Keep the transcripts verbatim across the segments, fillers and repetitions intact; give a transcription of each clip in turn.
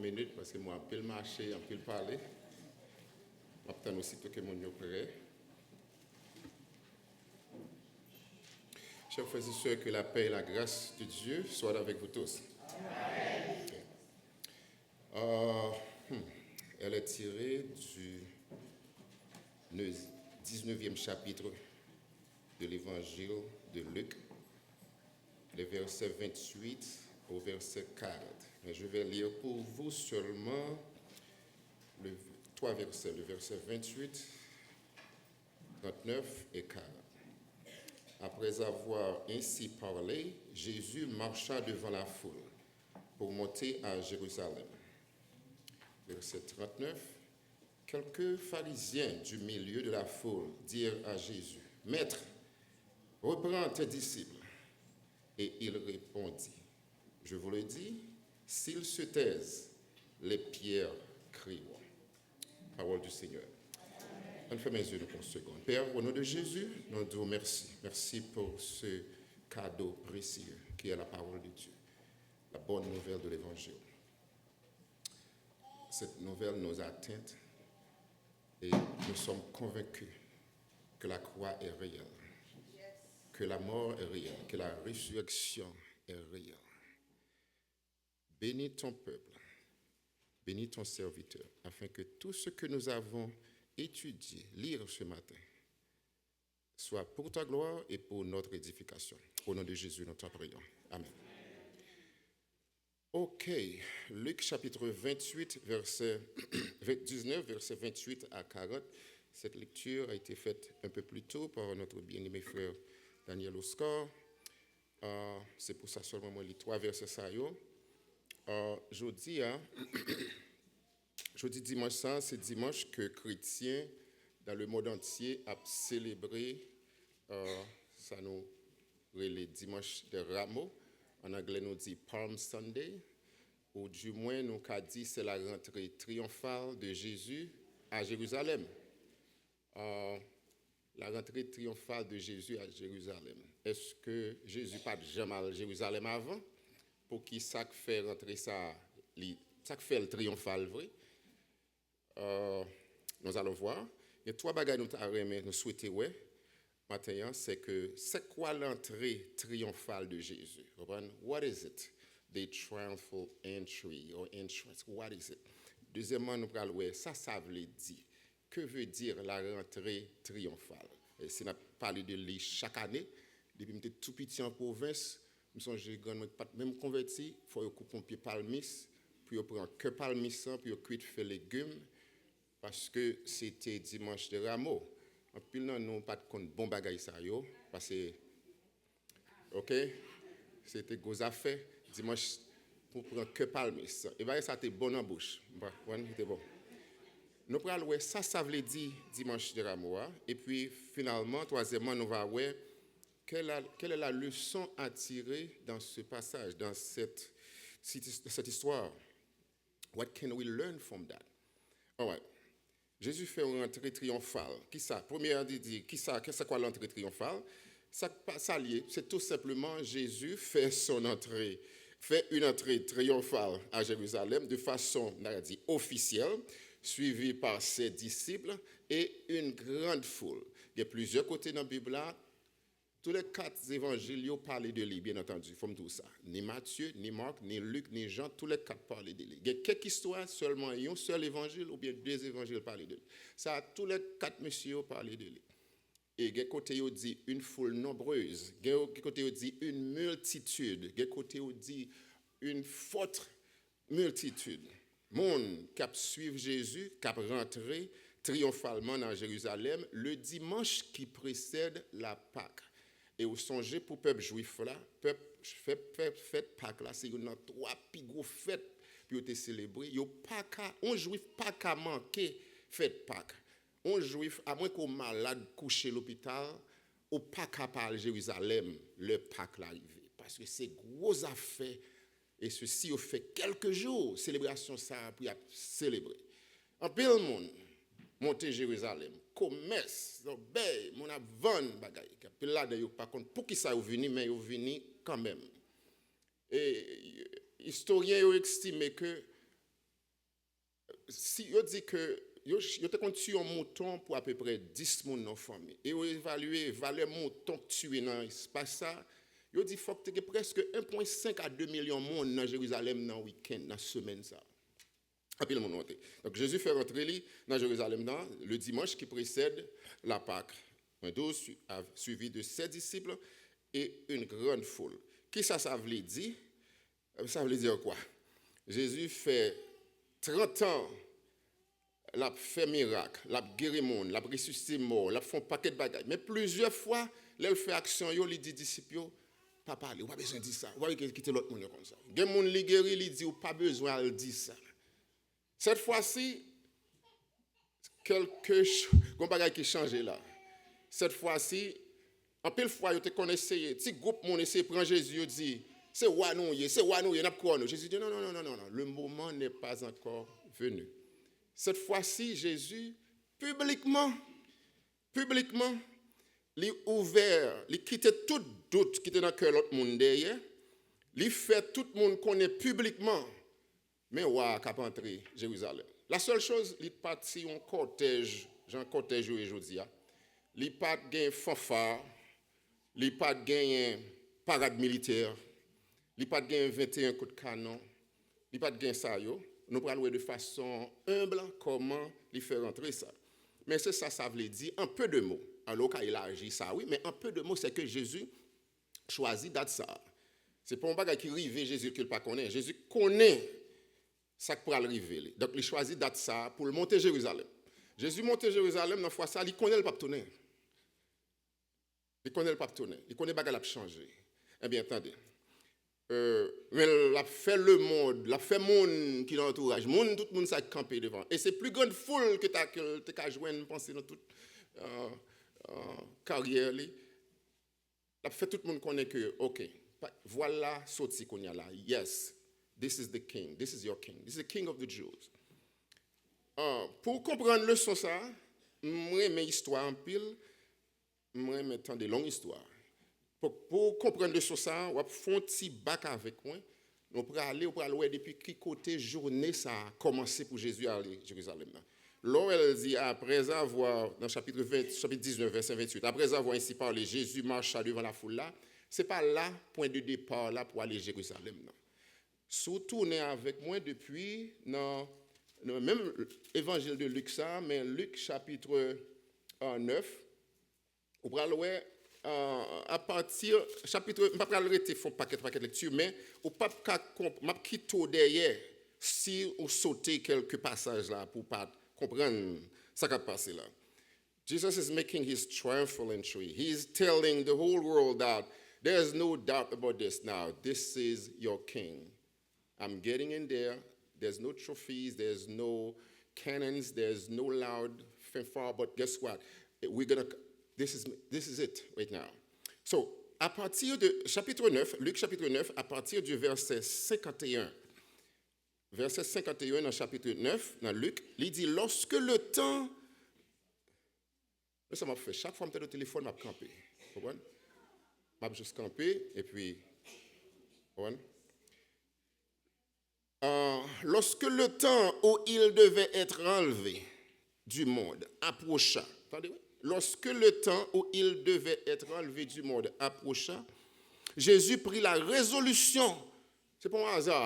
minit, paske mwen anpil mache, anpil pale. M ap tann osito ke moun yo prè. Chers frères et sœurs, que la paix et la grâce de Dieu soient avec vous tous. Euh, hmm, elle est tirée du ne- dix-neuvième chapitre de l'évangile de Luc, les versets vingt-huit au verset quarante. Mais je vais lire pour vous seulement le, trois versets, le verset vingt-huit, trente-neuf et quarante. Après avoir ainsi parlé, Jésus marcha devant la foule pour monter à Jérusalem. Verset trente-neuf. Quelques pharisiens du milieu de la foule dirent à Jésus, Maître, reprends tes disciples. Et il répondit, Je vous le dis, s'ils se taisent, les pierres crieront. Parole du Seigneur. Ann fèmen zye nou pou yon segonn. Père, au nom de Jésus, nous te remercions. Merci pour ce cadeau précieux qui est la parole de Dieu, la bonne nouvelle de l'Évangile. Cette nouvelle nous a atteints et nous sommes convaincus que la croix est réelle, que la mort est réelle, que la résurrection est réelle. Bénis ton peuple, bénis ton serviteur, afin que tout ce que nous avons étudié, lire ce matin, soit pour ta gloire et pour notre édification. Au nom de Jésus, nous t'en prions. Amen. Ok, Luc chapitre vingt-huit, verset vingt, dix-neuf, verset vingt-huit à quarante. Cette lecture a été faite un peu plus tôt par notre bien-aimé frère Daniel Oscar. Euh, c'est pour ça seulement moi, les trois versets ça, yo. Euh, jodi a, Jodi dimanch sa, se dimanch ke kretyen dans le monde entier ap selebre, euh, sa nou rele Dimanch de Ramo. An anglè, nou di Palm Sunday, ou dimwen nou ka di se la rentrée triomphale de Jésus à Jérusalem. Euh, la rentrée triomphale de Jésus à Jérusalem. Èske Jezi pa t janm al Jerizalèm avan? Pou ki sa k fè rantre sa, li, sa k fè l triyonfal vre? Euh, nous allons voir. Gen twa bagay nou ta renmen, nou swete wè maten an, c'est que c'est quoi l'entrée triomphale de Jésus? Konprann? What is it? The triumphal entry or entrance. What is it? Dezyèmman, nou pral wè sa sa vle di. Que veut dire la rentrée triomphale? E si n ap pale de li chak ane, depi m te tou piti an pwovens, m sonje grann mwen ki pa t menm konvèti, fò yo koupe yon pye palmis pou yo pran kè palmis lan, pou yo kwit fè legim, paske se te Dimanche de Rameaux. Anpil nan nou pa t konn bon bagay sa yo, paske Ok? Se te gwo zafè, dimanch pou pran kè palmis. E bagay sa te bon nan bouch. M pa konprann, li te bon. Nou pral wè sa sa vle di Dimanche de Rameaux a. Epi, finalman, twazyèmman, nou va wè quelle, quelle est la leçon à tirer dans ce passage, dans cette, cette histoire. What can we learn from that? Alright. Jezi fè yon rantre triyonfal. Kisa? Premye a di, di, kisa, que c'est quoi l'entrée triomphale? Sa k pa, sa l ye, se tou senpleman Jezi fè son antre, fait une entrée triomphale à Jérusalem de façon, n a di, officielle, suivi par ses disciples et une grande foule. Gen plizyè kote nan Bib la, Tou lè kat zevanjil yo pale de li, byen antandi, fò m di w sa. Ni Matye, ni Mak, ni Lik, ni Jan, tou lè kat pale de li. Gen kèk istwa, sèlman yon sèl evanjil oubyen de zevanjil pale de li. Sa a, tou lè kat mesye yo pale de li. E gen kote yo di une foule nombreuse, gen yo, gen kote yo di une multitude, gen kote yo di une forte multitude, moun k ap swiv Jezi, k ap rantre triyonfalman nan Jerizalèm le dimanche qui précède la Pâque. E w sonje pou pèp jwif la, pèp, fèt, fèt, fèt Pak la, se youn nan twa pi gwo fèt pou yo te selebre. Yo pa ka, yon jwif pa ka manke fèt Pak. Yon jwif, amwen ke w malad kouche lopital, ou pa ka pa al Jerizalèm lè Pak la rive. Paske se gwo zafè E sesi yo fè kèlke jou selebrasyon sa a pou y ap selebre. Anpil moun monte Jerizalèm, komès, lòbèy, moun ap vann bagay. Anpil ladan yo pa konn poukisa yo vini, men yo vini kanmenm. E istoryen yo estime ke si yo di ke yo, yo te konn tiye yon mouton pou apeprè dis moun nan fanmi. E yo evalye valè mouton k tiye nan espas sa, yo di fòk te gen prèske en pwen senk a de milyon moun nan Jerizalèm nan wikenn, nan semèn sa. Anpil moun monte. Donk, Jezi fè rantre li nan Jerizalèm nan le dimanche qui précède la Pâque. Mwen tou, su- av- suivi de ses disciples et une grande foule. Kisa sa vle di? Sa vle di kwa? Jezi fè trant an l ap fè mirak, l ap geri moun, l ap resisite mò, l ap fè yon pakèt bagay. Men plizyè fwa, lè l fè aksyon yo, li di disip yo, pa pale, ou pa bezwen di sa. Ou pa bezwen kite lòt moun yo konn sa. Gen moun li geri, li di, ou pa bezwen al di sa. Sèt fwa si, kèlke ch- gon bagay ki chanje la. Sèt fwa si, anpil fwa yo te konn eseye, ti gwoup moun eseye pran Jezi, yo di, se wa nou ye, se wa nou ye, n ap kwè nou. Jezi di, non, non, non, non, non, non, le moment n'est pas encore venu. Sèt fwa si, Jezi, piblikman, piblikman, li ouvè, li kite tout dout ki te nan kè lòt moun dèyè, li fè tout moun konnen piblikman, men wa a k ap antre Jerizalèm. La sèl choz, li pa t yon kòtèj, jan kòtèj yo ye jodi a. Li pa t gen fanfa, li pa t genyen parad militè, li pa t genyen venteyen kout kanon, li pa t gen sa yo. Nou pral wè de fason enb kòman li fè rantre sa. Men se sa sa vle di, en peu de mots. Alò, ou ka elaji sa, wi, men en peu de mots, c'est que Jésus chwazi dat sa. Se pa yon bagay ki rive Jezi ke l pa konnen. Jezi konnen sa k pral rive li. Donk, li chwazi dat sa pou l monte Jerizalèm. Jezi monte Jerizalèm, nan fwa sa, li konnen l p ap tounen. Li konnen l p ap tounen. Li konnen bagay la ap chanje. Ebyen, tande. Euh, men l ap fè lemonn, l ap fè moun ki nan antouraj, moun, tout moun sa k kanpe devan. E se pli grann foul ke ta, ke l te ka jwenn, m panse, nan tout euh, euh, karyè li. L ap fè tout moun konnen ke, ok, pa- vwal la soti kounye a la. Yes, this is the king, this is your king, this is the king of the Jews. Ah, pou w konprann leson sa, m renmen istwa anpil, m renmen tande long istwa. Pou, pou w konprann leson sa, w ap fè yon ti bak avèk mwen. Nou prale, ou pral wè depi ki kote jounen sa a kòmanse pou Jezi ale Jerizalèm nan. Lè w wè l di, après avoir, nan chapit ven, chapit diznèf, vèsè venntuit, après avoir ainsi parlé, Jésus marcha devant la foule là, se pa la pwen de depa la pou ale Jerizalèm nan. Si w tounen avèk mwen depi nan, nan menm evanjil de Lik sa, men Lik chapit nèf, ou pral wè, euh, apati, chapit, m pa pral rete fè yon pakèt, pakèt lekti, men ou p ap ka konp-, m ap kite w dèyè si ou sote kèlke pasaj la pou w pa konprann sa k ap pase la. Jesus is making his triumphal entry. He is telling the whole world that there's no doubt about this now. This is your king. I'm getting in there. There's no trophies, there's no cannons, there's no loud fanfare, but guess what? We're gonna, this is, this is it right now. So, à partir de chapitre nèf, Luc chapitre nèf, à partir du verset cinquante et un. Verset cinquante et un nan chapit nèf nan Lik, li di, lorsque le temps Men sa m ap fè, chak fwa m tande telefòn, m ap kanpe. Konprann? M ap jis kanpe, epi, konprann? Euh, lorsque le temps où il devait être enlevé du monde approcha, tande, wi. Lorsque le temps où il devait être enlevé du monde approcha, Jésus prit la résolution, se pa yon aza,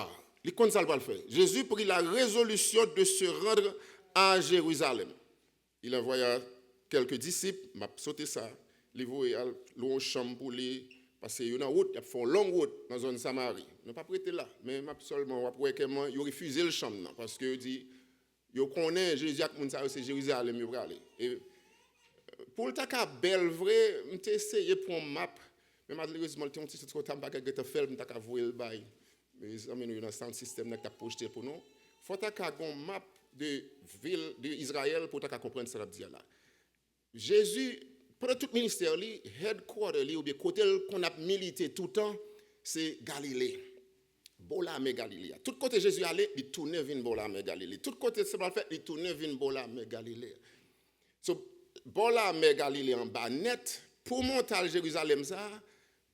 li konn sa l pral fè. Jésus prit la résolution de se rendre à Jérusalem. Il envoya quelques disciples, m ap sote sa, li voye al lwe yon chanm pou li, paske yo nan wout, y ap fè yon long wout nan zòn Samari. Nou p ap rete la, men m ap sèlman, w ap wè kèman yo refize l chanm nan, paske yo di, yo konnen Jezi ak moun sa yo se Jerizalèm yo prale. E, pou l ta ka bèl vre, m te eseye pran yon map, men malerezman, l te yon ti soti kote a, m pa t gentan fè l, m ta ka voye l bay zanmi nou yo nan sound system nan ki t ap pwojte l pou nou. Fò w ta ka gen yon map de vil, de Izrayèl pou w ta ka konprann sa l ap di a la. Jezi, pandan tout ministè li, headquarter li, oubyen kote l konn ap milite toutan, se Galile. Bò lamè Galile a. Tout kote Jezi ale, li tounen vin bò lamè Galile. Tout kote sa pral fèt, li tounen vin bò lamè Galile. So, bò lamè Galile anba nèt, pou w monte al Jerizalèm sa,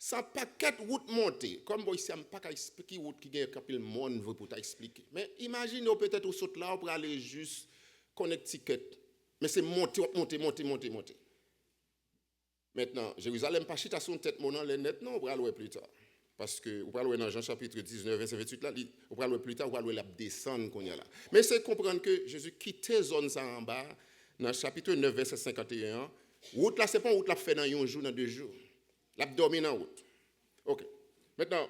Se yon pakèt wout monte. Kòm bò isi a, m pa ka eksplike wout ki gen anpil mòn vre pou ta eksplike. Men imajine w petèt ou sot la, ou prale jis Connecticut. Men se monte, w ap monte, monte, monte, monte. Mentnan, Jerizalèm pa chita sou yon tèt mòn anlè nèt, non, ou pral wè pli ta. Paske ou pral wè nan Jan chapit diznèf, vèsè venntuit la, li, ou pral wè pli ta, ou pral wè l ap desann kounye a la. Men se konprann ke Jezi kite zòn sa a anba, nan chapit nèf, vèsè senkanteyen an. Wout la, se pa yon wout l ap fè nan yon jou, nan de jou. L ap dòmi nan wout. Oke. Mentnan,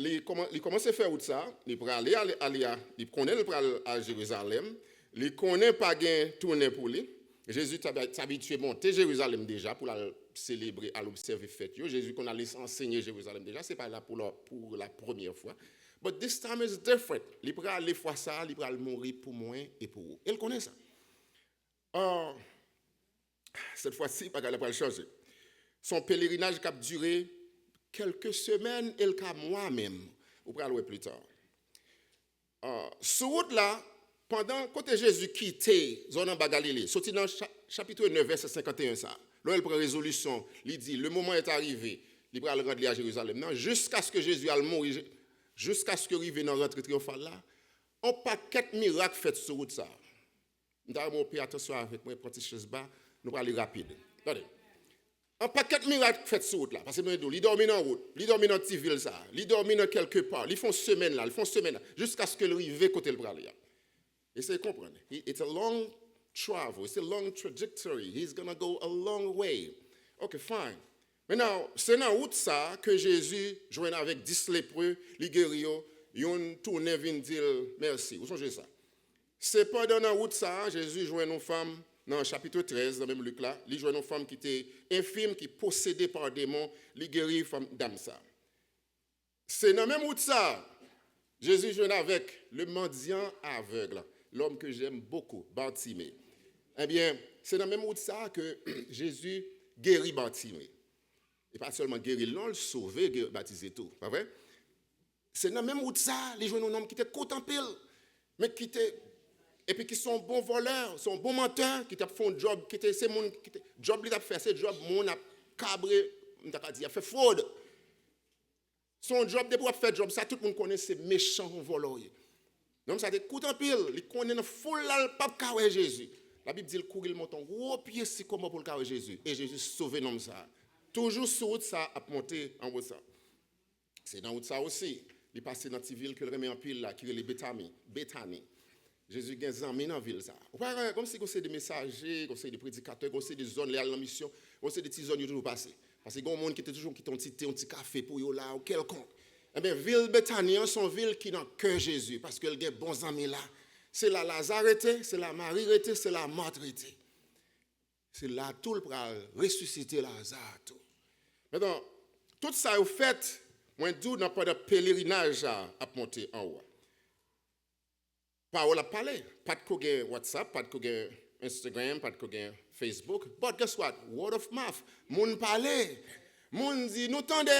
li kòman-, li kòmanse fè wout sa, li prale ale, ale a, li konnen l pral al Jerizalèm, li konnen pa gen tounen pou li. Jezi t abi-, t abitye monte Jerizalèm deja pou l al selebre, al obsève fèt yo. Jezi konn al ansenye Jerizalèm deja, se pa la pou la, pou la premyè fwa. But this time is different. Li prale fwa sa a, li pral mouri pou mwen e pou ou. E l konnen sa. Ah, cette fois-ci, bagay la pral chanje. Se yon pelerinaj k ap dire kèlke semèn e l ka mwa menm. Ou pral wè pli ta. Ah, sou wout la, pandan kote Jezi kite zòn anba Galile, soti nan cha-, chapit nèf, vèsè senkanteyen sa, lè l pran rezolisyon, li di, le moment est arrivé, li pral rant li a Jerizalèm nan, jiskaske Jezi al mouri, jiskaske rive nan rantre triyonfal la, yon pakèt mirak fèt sou wout sa. M ta renmen w peye atansyon avèk mwen, pran ti chèz ba, nou prale rapid. Tande. Yon pakèt mirak fèt sou wout la, paske mwen di w, li dòmi nan wout, li dòmi nan ti vil sa, li dòmi nan kèlke pa, li fè yon semèn la, li fè yon semèn la, jiskaske l rive kote l prale a. Eseye konprann. He, it's a long travel, it's a long trajectory, he's gonna go a long way. Ok, fine. Mentnan, se nan wout sa a ke Jezi jwenn avèk dis lepre, li geri yo, youn tounen vin di l mèsi. Ou sonje sa? Sepandan, nan wout sa a, Jezi jwenn yon fanm, nan chapit trèz, nan menm Lik la, li jwenn yon fanm ki te enfim, ki posede pa demon, li geri fanm, dam sa. Se nan menm wout sa a, Jezi jwenn avèk le mendiant aveugle, l'homme que j'aime beaucoup, Bartimée. Ebyen, se nan menm wout sa a ke Jezi geri Bartimée. E pa sèlman geri l non, l sove, geri, batize tou, pa vre? Se nan menm wout sa a, li jwenn yon nonm ki te kout anpil, men ki te, epi ki se yon bon vòlè, se yon bon mantè, ki t ap fè yon djòb, ki te, se moun, ki te, djòb li t ap fè, se djòb moun ap kabre, m ta ka di, ap fè fwod. Se yon djòb, depi w ap fè djòb sa, tout moun konnen se mechan, yon vòlè w ye. Nonm sa te kout anpil, li konnen nan foul la, l p ap ka wè Jezi. Labib di l kouri, l monte yon gwo pye sikomò pou l ka wè Jezi. E Jezi sove nonm sa. Toujou sou wout sa, ap monte anwo sa. Se nan wout sa osi, li pase nan ti vil ke l renmen anpil la, ki rele Betani, Betani. Jezi gen zanmi nan vil sa. Ou pa wè, kòmsi gon seri de mesaje, gon seri de predikatè, gon seri de zòn, lè y al nan misyon, gon seri de ti zòn yo toujou pase. Paske gen yon moun ki te toujou kite yon ti te, yon ti kafe pou yo la, ou kèlkonk. Ebyen, vil Betani an, se yon vil ki nan kè Jezi, paske l gen bon zanmi la. Se la Laza rete, se la Mari rete, se la Mat rete. Se la tou l pral resisite Laza tou. Mentnan, tout sa yo fèt, mwen di w nan pandan pelerinaj la ap monte anwo a. Pawòl ap pale. Pa t ko gen WhatsApp, pa t ko gen Instagram, pa t ko gen Facebook. But guess what? Word of mouth. Moun pale. Moun di, nou tande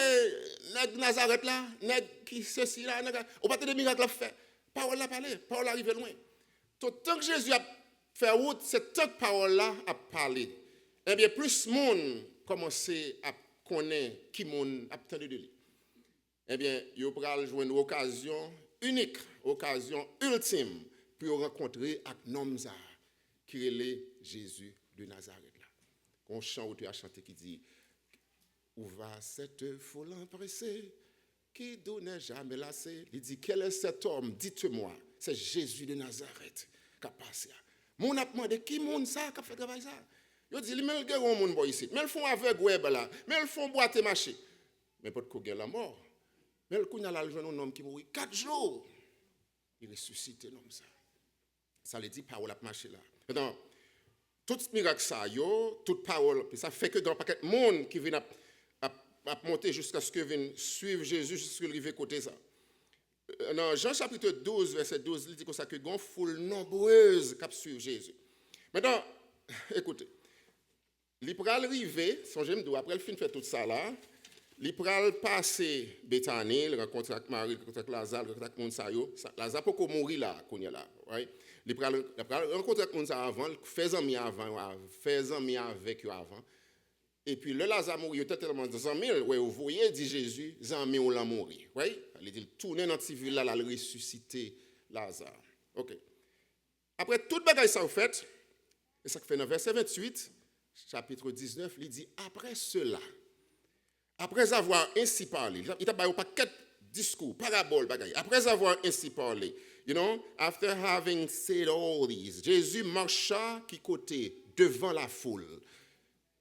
nèg Nazarèt la, nèg ki sesi la, nèg la. Ou pa tande mirak l ap fè. Pawòl la pale. Pawòl la rive lwen. Tout tan k Jezi ap fè wout, se tan k pawòl la ap pale. Ebyen, plis moun kòmanse ap konnen ki moun ap tande de li. Ebyen, yo pral jwenn okazyon inik, okazyon iltim pou yo rankontre ak nonm sa a ki rele Jezi de Nazarèt la. Gon chan otè a chante ki di, où va cette foule empressée qui doux n'est jamais lassée? Li di, quel est cet homme, dites-moi? C'est Jésus de Nazareth k ap pase a. Moun ap mande, ki moun sa k ap fè travay sa? Yo di li, men l geri yon moun bò isit, men l fè yon avèg wè bò la, men l fè yon bwate mache. Men potko gen lanmò. Men l kounye a la, l jwenn yon nonm ki mouri kat jou. Li resisite nonm sa. Sa vle di pawòl ap mache la. Mentnan, tout mirak sa yo, tout pawòl, sa fè ke gen yon pakèt moun ki vin ap, ap, ap monte jiskaske vin swiv Jezi, jiskaske l rive kote sa. Nan Jan chapit douz, vèsè douz, li di konsa ke gen yon foul nonbrez k ap swiv Jezi. Mentnan, ekoute, li pral rive, sonje m di w, apre l fin fè tout sa la, li pral pase Betani, l rankontre ak Mari, l rankontre ak Laza, l rankontre ak moun sa yo. Sa, Laza poko mouri la, kounye a la, right? Li pral, li pral rankontre ak moun sa yo avan, l fè zanmi avan yo, av-, fè zanmi avèk yo avan. Epi lè Laza mouri, yo te tèlman zanmi l, wè, yo voye di Jezi, "Zanmi w lan mouri." Right? Li di l tounen nan ti vil la, l al resisite Laza. Ok. Apre tout bagay sa yo fèt, e sa k fè nan vèsè venntuit, chapit diznèf, li di, "Après cela, après avoir ainsi parlé," li t ap bay yon pakèt diskou, parabòl, bagay. "Après avoir ainsi parlé," you know, "after having said all these," Jezi macha ki kote? Devan lafoul.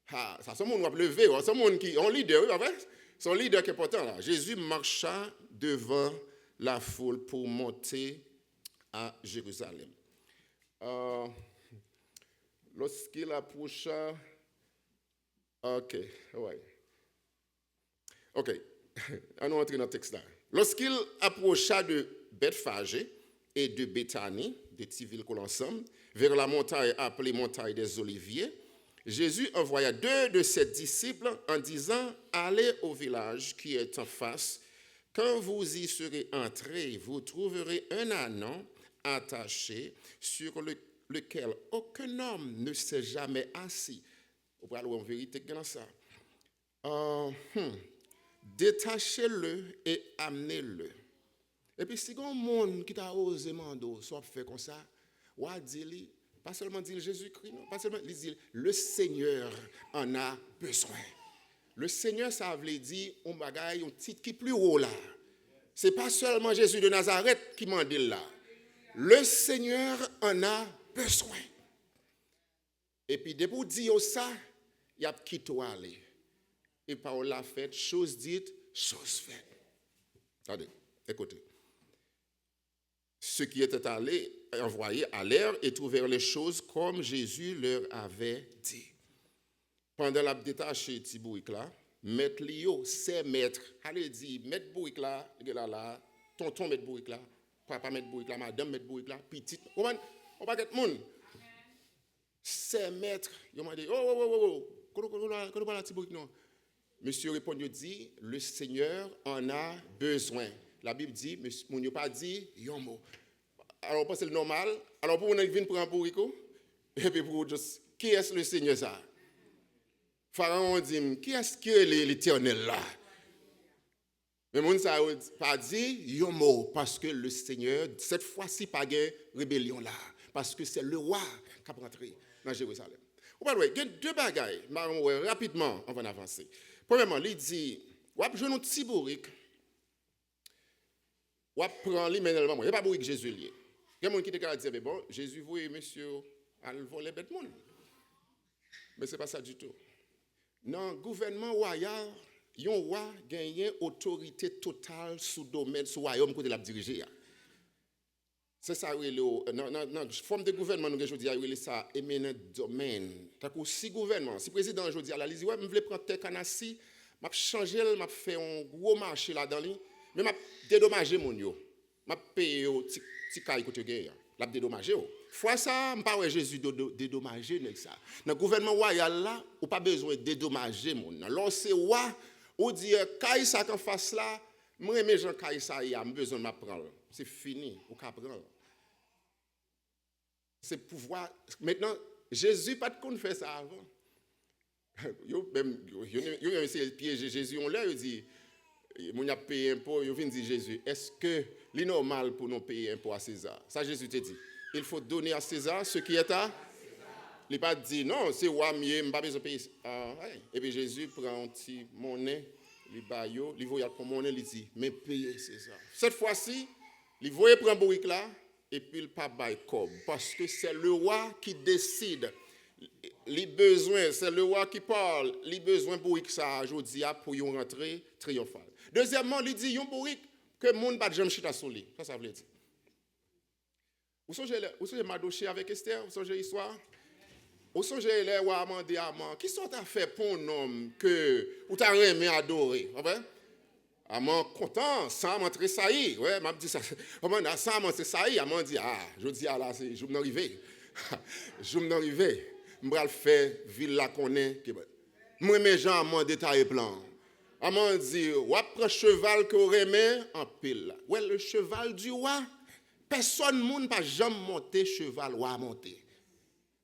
Ha, sa se yon moun w ap leve, w, se yon moun ki, yon lidè, wi, pa vre? Se yon lidè ki enpòtan la. Jezi macha devan lafoul pou monte a Jerizalèm. Euh, lorsqu'il approcha, ok, ouais. Ok, ann nou antre nan tèks la. Lorsqu'il approcha de Bethphagée et de Béthanie, de ti vil kole ansanm, vers la montagne appelée montagne des Oliviers, Jésus envoya deux de ses disciples en disant, "Allez au village qui est en face. Quand vous y serez entrés, vous trouverez un ânon attaché sur le- lequel aucun homme ne s'est jamais assis." Ou pral wè yon verite ki gen nan sa. Euh, hmm. Détachez-le et amenez-le. Epi si gen yon moun ki ta oze mande w sa w ap fè konsa, w a di li, pa sèlman di l Jezikri, non, pa sèlman, li di l, "Le Seigneur en a besoin." Le Seigneur, sa vle di yon bagay, yon tit ki pi wo la. Se pa sèlman Jezi de Nazarèt ki mande l la. Le Seigneur en a besoin. Epi depi w di yo sa, y ap kite w ale. E pawòl la fèt, chose dite, chose faite. Tande, ekoute. Ceux qui étaient allés, envoyés, allèrent et trouvèrent les choses comme Jésus leur avait dit. Pandan l ap detache ti bourik la, mèt li yo, sè mèt, ale di, mèt bourik la, gen la la, tonton mèt bourik la, papa mèt bourik la, madanm mèt bourik la, pitit, ou konprann? Yon pakèt moun. Sè mèt, yo mande, "Oh, oh, oh, oh, oh, kote, kote, kote, kote pral la ti bourik nou an?" Mesye yo reponn, yo di, "Le Seigneur en a besoin." Labib di, mes- moun yo pa di yon mo. Alò, ou panse l nòmal? Alò, pou moun nan vin pran bourik ou, epi pou ou just, "Qui est le Seigneur sa?" Farawon di m, "Kiyès ki rele Letènèl la?" Men moun sa yo pa di yon mo, paske le Seigneur, cette fois-ci, pa gen rebelyon la, paske se le wa k ap rantre nan Jerizalèm. Ou pral wè, gen de bagay, m a wè rapidman anvan n avanse. Premyèman, li di, w ap jwenn yon ti bourik, w ap pran li, mennen l ban mwen. E pa bourik Jezi l ye. Gen moun ki te ka di, "Ebyen bon, Jezi voye mesye yo al vòlè bèt moun." Men se pa sa ditou. Nan gouvènman wayal, yon wa genyen otorite total sou domèn, sou wayòm kote l ap dirije a. Se sa yo rele, nan, nan, nan fòm de gouvènman nou gen jodi a, yo rele sa eminent domain. Tankou si gouvènman, si prezidan an jodi a la, li di, "Wè, m vle pran tè Kanasi, m ap chanje l, m ap fè yon gwo mache ladan li, men m ap dedomaje moun yo." M ap peye yo ti, ti kay kote yo genyen an. L ap dedomaje yo. Fwa sa a, m pa wè Jezi do- do- dedomaje nèg sa a. Nan gouvènman wayal la, ou pa bezwen dedomaje moun nan. Lè w se wa, ou di, "Eh, kay sa k anfas la, m renmen jan kay sa ye a, m bezwen l, m ap pran l." Se fini, ou ka pran l. Se pouvwa. Mentnan, Jezi pa t konn fè sa avan. Yo menm, yo, yo, yo menm eseye pyeje Jezi yon lè, yo di, moun y ap peye enpo, yo vin di Jezi, "Èske li nòmal pou nou peye enpo a Seza?" Sa Jezi te di, "Il faut donner à César ce qui est à." Li pa t di, "Non, se wa m ye, m pa bezwen peye." Ah, hey. Epi Jezi pran yon ti monnen, li ba yo, li voye al pran monnen, li di, "Men peye Seza." Cette fois-ci, li voye pran bourik la, epi l pa bay kòb, paske se le wa ki deside. Li bezwen, se le wa ki pale, li bezwen bourik sa a jodi a pou yon rantre triyonfal. Dezyèmman, li di yon bourik ke moun pa t janm chita sou li. Sa sa vle di? Ou sonje lè, ou sonje Madoche avèk Estè? Ou sonje istwa? Ou sonje lè wa a mande Aman, "Kisa w ta fè pou yon nonm ke ou ta renmen adore?" Konprann? Aman kontan, san Aman tresayi. Wè, m ap di sa. Konprann? San Aman tresayi, Aman di, "Ah, jodi a la, se jou m nan rive. Jou m nan rive. M pral fè vil la konnen ke m renmen jan Aman detaye plan an." Aman di, "W ap pran cheval ke w renmen anpil la." Wè, le cheval du roi, pèsòn moun pa janm monte cheval wa monte.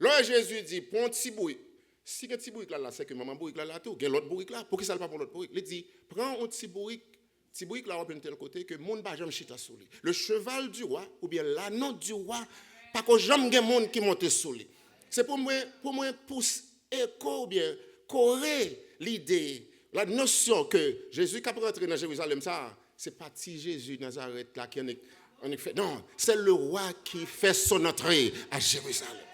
Lè Jezi di, "Pran yon ti bourik, Si gen ti bourik la la, se ke manman bourik la la tou. Gen lòt bourik la. Poukisa l pa pran lòt bourik? Li di, pran yon ti bourik, ti bourik la w ap jwenn tèl kote ke moun pa janm chita sou li. Le cheval du roi, oubyen l'âne du roi, pako janm gen moun ki monte sou li. Se pou mwen, pou mwen pous eko oubyen kore lide, la nosyon ke Jezi k ap rantre nan Jerizalèm sa a, se pa ti Jezi Nazarèt la ki annik, annik fè. Non, c'est le roi qui fait son entrée à Jérusalem.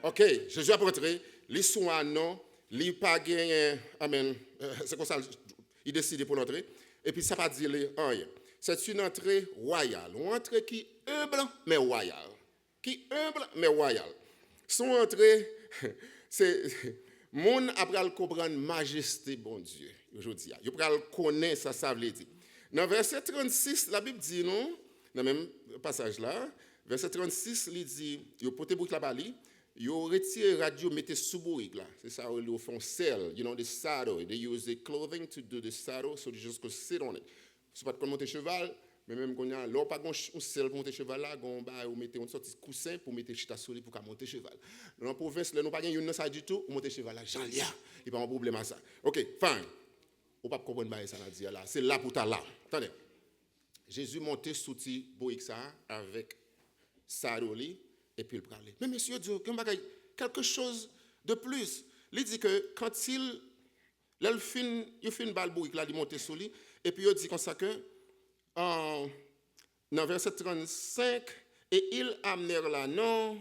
Ok, Jezi ap rantre, li sou anon, li pa genyen, amen, se konsa li deside pou l antre, epi sa pa di li anyen. C'est une entrée royale, yon antre ki enb men wayal. Ki enb men wayal. Se yon antre, se, moun ap pral konprann majeste Bondye jodi a. Yo pral konnen sa sa vle di. Nan vèsè trannsis, Labib di nou, nan menm pasaj la, vèsè trannsis, li di, yo pote bourik la ba li, yo retire rad yo mete sou bourik la. Se sa yo rele yo fè yon sèl, you know, the saddle. They use the clothing to do the saddle, so you just go sit on it. Si w pa t konn monte cheval, men menm kounye a, lè w pa gen yon ch-, yon sèl pou monte cheval la, gen yon bagay ou mete yon sòti kousen pou mete chita sou li pou w ka monte cheval. Nan pwovens, lè nou pa gen youn nan sa ditou, ou monte cheval la jan l ye a. Li pa yon pwoblèm a sa. Ok, fine. Ou p ap konprann bagay sa n ap di a la. Se la pou w ta la. Tande. Jezi monte sou ti bourik sa a avèk sado li, epi l prale. Men mesye yo di yo gen bagay, quelque chose de plus. Li di ke quand il, lè l fin, yo fin ba l bourik la, li monte sou li, epi yo di konsa ke, euh, nan vèsè trannsenk, et ils amenèrent l'ânon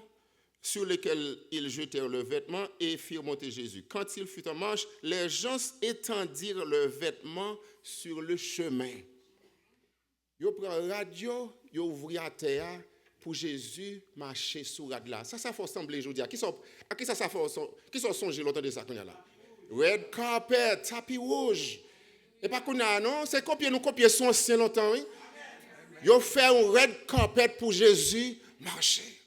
sur lequel ils jetèrent leurs vêtements et firent monter Jésus. Quand il fut en marche, les gens étendirent leurs vêtements sur le chemin. Yo pran rad yo, yo ouvri atè a pou Jezi mache sou rad la. Sa sa fè w sanble jodi a? Kisa w, a kisa sa fè w son-, kisa w sonje lè w tande sa kounye a la? Red carpet, tapi wouj. E pa kounye a non, se kopye nou kopye sou ansyen lontan, wi. Yo fè yon red carpet pou Jezi mache.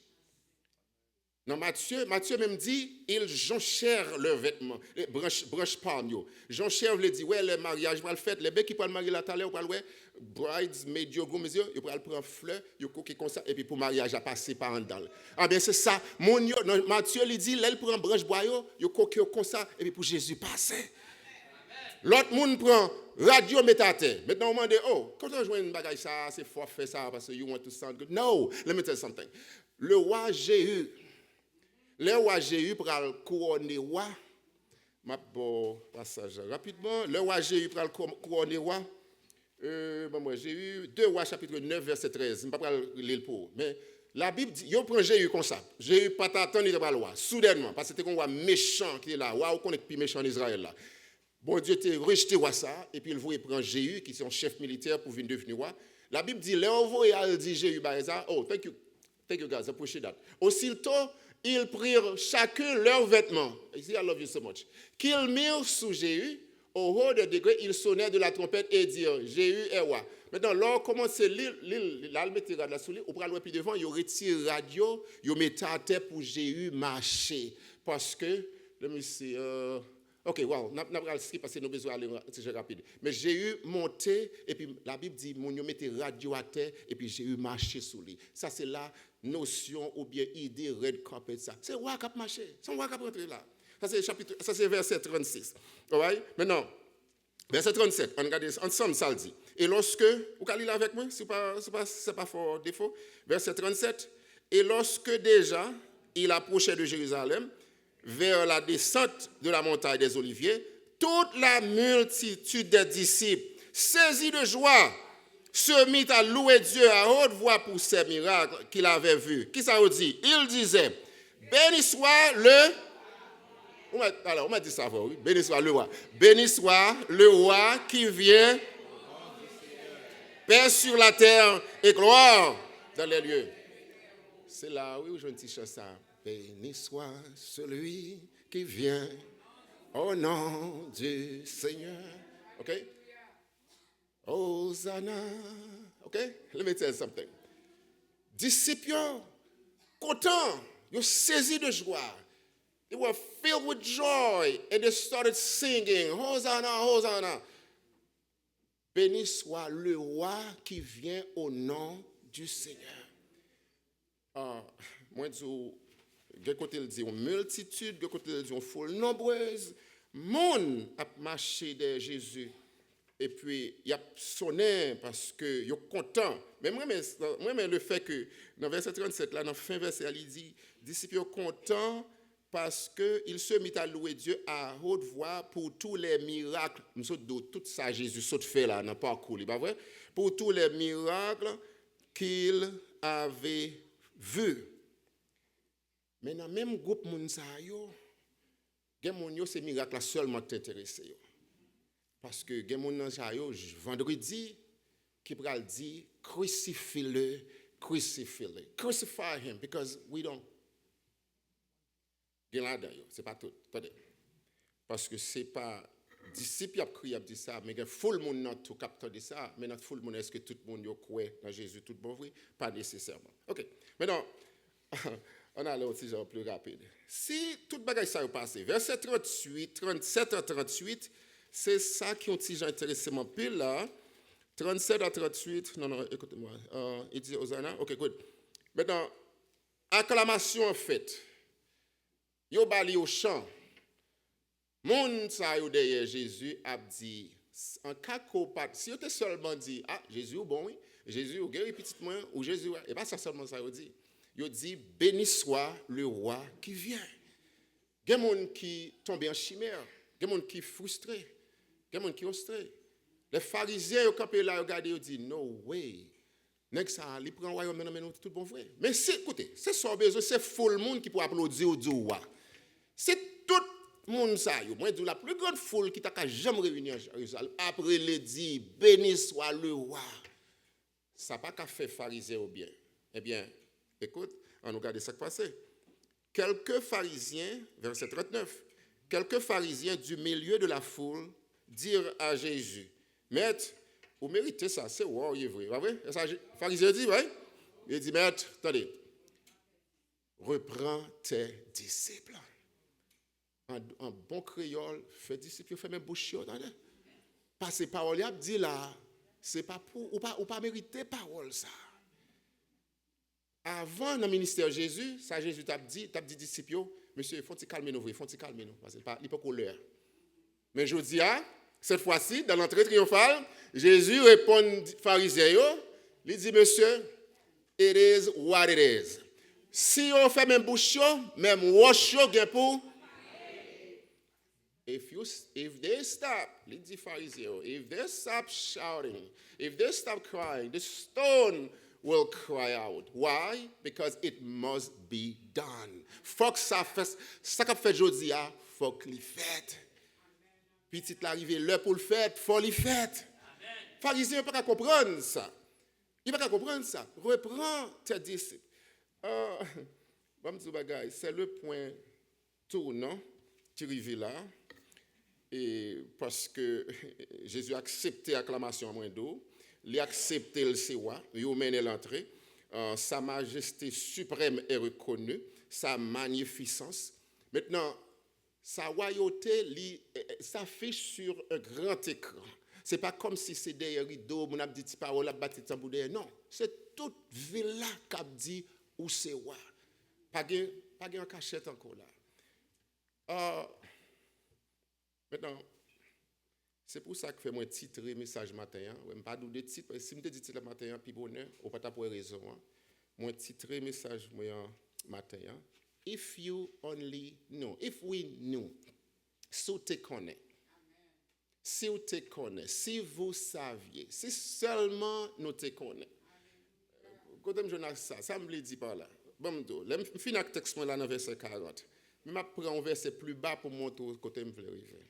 Nan Matye, Matye menm di, ils jonchèrent leurs vêtements, eh, branch, branch palm yo. Jonchè vle di, wè, lè maryaj pral fèt, lè bèki pral marye la talè, ou pral wè, bridesmaid yo, groom yo, yo pral pran flè, yo koke konsa, epi pou maryaj la pase pa anndan l. Anben, se sa, moun yo, nan Matye, li di, lè l pran branch bwa yo, yo koke yo konsa, epi pou Jezi pase. Lòt moun pran rad yo mete atè. Mentnan, ou mande, oh, kote w jwenn bagay sa a? Se fò w ap fè sa a, paske you want to sound good. No, let me tell you something. Le roi Jéhu, lè wa Jeyi pral kouwone wa, m ap ba w pasaj la rapidman. Lè wa Jeyi pral kou-, kouwone wa, euh, ban mwen Jeyi, de Wa chapit nèf, vèsè trèz. M pa pral li l pou ou. Men, Labib di, yo pran Jeyi konsa. Jeyi pa t atann li te pral wa. Soudènman, paske te gen yon wa mechan ki te la. Wa ou konnen ki pi mechan ann Izrayèl la. Bondye te rejte wa sa a, epi l voye pran Jeyi, ki se yon chèf militè, pou vin devni wa. Labib di, lè yo voye al di Jeyi bagay sa a, oh, thank you, thank you, guys, I appreciate that. Aussitôt, ils prirent chacun leurs vêtements. You see, I love you so much. Qu'ils mirent sous Jéhu, au haut des degrés, ils sonnèrent de la trompette et dirent, Jéhu est roi. Mentnan, lè w kòmanse li, li, li, l al mete rad la sou li, ou pral wè pi devan, yo retire rad yo, yo mete atè pou Jeyi mache. Paske, let me see, euh, Ok, wow, n ap, n ap pral skip paske nou bezwen ale yon ti jan rapid. Men Jeyi monte, epi Labib di moun yo mete rad yo atè, epi Jeyi mache sou li. Sa se la nosyon oubyen ide red carpet sa. Se wa k ap mache, se yon wa k ap rantre la. Sa se chapit, sa se vèsè trannsis. Alright? Mentnan, vèsè trannsèt, ann gade ansanm sa l di. E lorsque, ou ka li l avèk mwen, si w pa, si w pa, si sa pa fè w defo. Vèsè trannsèt, et lorsque déjà il approchait de Jérusalem, vers la descente de la montagne des Oliviers, toute la multitude des disciples, saisie de joie, se mit à louer Dieu à haute voix pour ces miracles qu'il avait vus. Kisa yo di? Il disait, Béni soit le, ou mèt, alò, ou mèt di sa fò, wi. Béni soit le roi. Béni soit le roi qui vient, paix sur la terre et gloire dans les lieux. Se la, wi, ou jwenn ti chan sa. Béni soit celui qui vient au nom du Seigneur. Ok? Hosanna. Ok? Let me tell you something. Disip yo kontan, yo sezi de jwa. They were filled with joy and they started singing, Hosanna, Hosanna. Béni soit le roi qui vient au nom du Seigneur. Ah, mwen di w, Gen kote l di yon miltitid, gen kote l di yon foul nonbrez. Moun ap mache dèyè Jezi. Epi, y ap sonnen paske yo kontan. Men mwen renmen, mwen renmen le fait que nan vèsè trannsèt la, nan fen vèsè a, li di, disip yo kontan parce que il se mit à louer Dieu à haute voix pour tous les miracles. M sot di w tout sa Jezi sot fè la nan pakou li, pa vre? Pour tous les miracles qu'il avait vus. Men nan menm gwoup moun sa yo, gen moun yo se mirak la sèlman ki te enterese yo. Paske gen moun nan sa yo, j- vandredi, ki pral di, crucifie-le, crucifie-le. Crucify him, because we don't. Gen ladan yo, se pa tout. Tande. Paske se pa disip y ap kriye, y ap di sa, men gen foul moun nan tou k ap tande sa, men nan foul moun, èske tout moun yo kwè nan Jezi tout bon vre? Pa nesesèman. Ok. Menan, ann ale yon ti jan pli rapid. Si tout bagay sa yo pase, vèsè trantuit, trannsèt a trantuit, se sa ki yon ti jan enterese m anpil la. Trannsèt a trantuit, non, non, écoutez-moi. Euh, il dit Hosanna. Ok, good. Menan, aklamasyon an fèt. Yo ba li yon chan. Moun sa yo dèyè Jezi ap di, an ka ke w pa t, si yo te sèlman di, a, Jezi ou bon wi, Jezi ou geri pitit mwen, ou Jezi, e pa sa sèlman sa yo di. Yo di, béni soit le roi qui vient. Gen moun ki tonbe an chimè, gen moun ki fristre, gen moun ki ostre. Lè Farizyen yo kanpe la, yo gade, yo di, no way. Nèg sa a, li pran wayòm nan nan men nou tout bon vre. Men si, koute, se sa w bezwen, se foul moun ki pou aplodi w, di w wa. Se tout moun sa yo, mwen di w, la pli grann foul ki ta ka janm reyini an Jerizalèm, ap rele di, béni soit le roi. Sa pa ka fè Farizyen yo byen. Ebyen, ekout, ann nou gade sa k pase. Quelques pharisiens, verset trente-neuf, quelques pharisiens du milieu de la foule dirent à Jésus, Maître, ou merite sa, se wa w ye vre, pa vre? E sa Je- Farizyen yo di, wi. Yo di, Maître, tande, reprends tes disciples. An, an bon kreyòl, fè disip yo fèmen bouch yo, tande. Paske pawòl y ap di la, se pa pou, ou pa, ou pa merite pawòl sa. Avan, nan ministè Jezi, sa Jezi t ap di, t ap di disip yo, mesye, fè yon ti kalme nou vre, fè yon ti kalme nou, paske li pa, li poko lè a. Men jodi a, cette fois-ci, dans l'entrée triomphale, Jezi reponn Farizyen yo, li di, mesye, it is what it is. Si yo fèmen bouch yo, menm wòch yo gen pou If you s- if they stop, li di Farizyen yo, if they stop shouting, if they stop crying, the stone will cry out. Why? Because it must be done. Fòk sa fè, sa k ap fèt jodi a, fòk li fèt. Pitit la rive lè pou l fèt, fò li fèt. Farizyen yo pa ka konprann sa. Yo pa ka konprann sa. Reprends tes disciples. Ah, ban m di w bagay, c'est le point tournant ki rive la, e paske Jezi aksepte aklamasyon an, mwen di w, li aksepte l se wa, yo mennen l antre. Euh, sa majeste siprèm est reconnue, sa magnificence. Mentnan, sa wayote, li s'affiche sur un grand écran. Se pa kòmsi se dèyè rido, moun ap di ti pawòl, ap bat ti tanbou dèyè. Non, se tout vil la k ap di ou se wa. Pa gen, pa gen an kachèt ankò la. Ah, mentnan, se pou sa k fè mwen titre mesaj maten an. Wè, m pa di w de tit, paske si m te di tit la maten an, pi bonè, ou pa t ap wè rezon an. Mwen titre mesaj mwen an maten an, If you only knew, if we knew, si w te konnen. Si w te konnen, si vous saviez, si sèlman nou te konnen. Kote m jwenn ak sa? Sa m vle di pa la? Ban m di w, lè m fin ak tèks mwen la nan vèsè karant, men m ap pran yon vèsè pli ba pou m montre w kote m vle rive.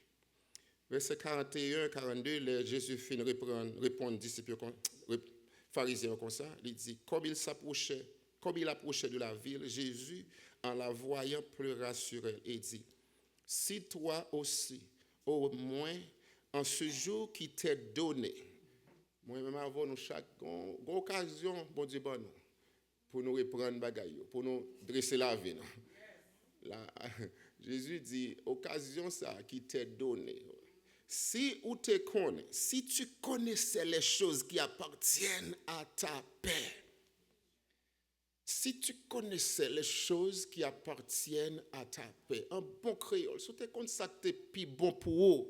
Vèsè karant e en, karannde, lè Jezi fin reprann, reponn disip yo kon, rep- Farizyen yo konsa, li di, comme il s'approchait, comme il approchait de la ville, Jésus, en la voyant, pleura sur elle et dit, Si toi aussi, au moins en ce jour qui t'est donné. Mwen menm avè nou chak gon, gon okazyon Bondye ban nou pou nou reprann bagay yo, pou nou drese lavi nou. La, Jezi di, okazyon sa ki te done, si ou te konnen, si tu connaissais les choses qui appartiennent à ta paix, Si tu connaissais les choses qui appartiennent à ta paix, an bon kreyòl, si w te konn sa k te pi bon pou ou,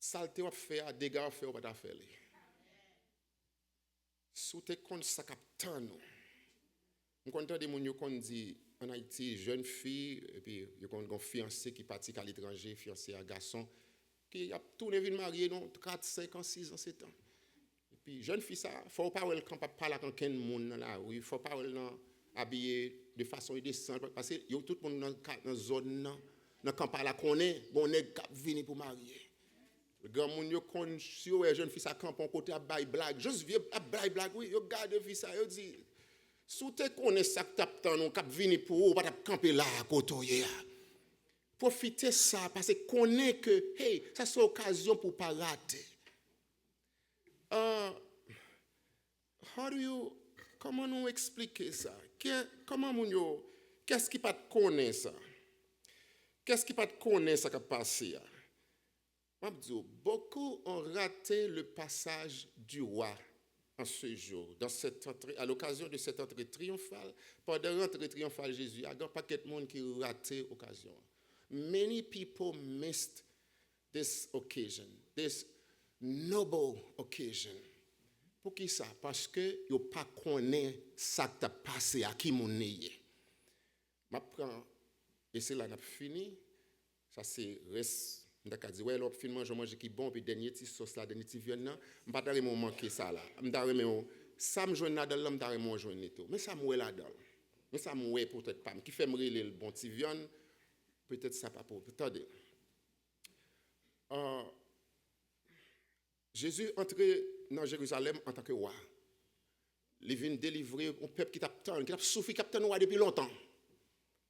salte w ap fè a, dega w ap fè, ou pa ta fè li. Si w te konn sa k ap tann ou. M konn tande moun yo konn di ann Ayiti, jèn fi, epi yo konn gen fiyanse ki pati k aletranje, fiyanse a gason, ki ap tounen vin marye nan kat, senk an, sis an, sèt an. Epi jèn fi sa, fò w pa wè l kanpe ap pale ak ankenn moun nan lari, fò w pa wè l nan abiye de fason endesan, paske yo tout moun nan ka-, nan zòn nan, nan kanpa la konnen, bon nèg k ap vini pou marye. Granmoun yo konn, si yo wè jèn fi sa kanpe yon kote ap bay blag, jis vye ap bay blag, wi, yo gade fi sa, yo di, si w te konnen sa k t ap tann ou, k ap vini pou ou, ou pa t ap kanpe la a kote w ye a. Pwofite sa, paske konnen ke, hey, sa se okazyon pou w pa rate. Ah, how do you, kòman nou eksplike sa? Kè, kòman moun yo, kès ki pa t konnen sa? Kès ki pa t konnen sa k ap pase a? M ap di w, beaucoup ont raté le passage du roi en ce jour, dans cette entrée, à l'occasion de cette entrée triomphale, pandan rantre triyonfal Jezi a, gen pakèt moun ki rate okazyon an. Many people missed this occasion, this noble occasion. Poukisa? Paske yo pa konnen sa k t ap pase a, ki moun li ye. M ap pran, e se la n ap fini. Sa se rès, m ta ka di, wè, lè w ap fin manje, yon manje ki bon, epi dènye ti sòs la, dènye ti vyann nan, m pa ta renmen w manke sa la. M ta renmen w, sa m jwenn ladan l lan, m ta renmen w jwenn li tou. Men sa m wè ladan l. Men sa m wè pou tèt pa m, ki fè m rele l bon ti vyann, petèt sa pa pou, tande. Ah, Jezi antre nan Jerizalèm antanke wa. Li vin delivre yon pèp ki t ap tann, ki t ap soufri, k ap tann wa depi lontan.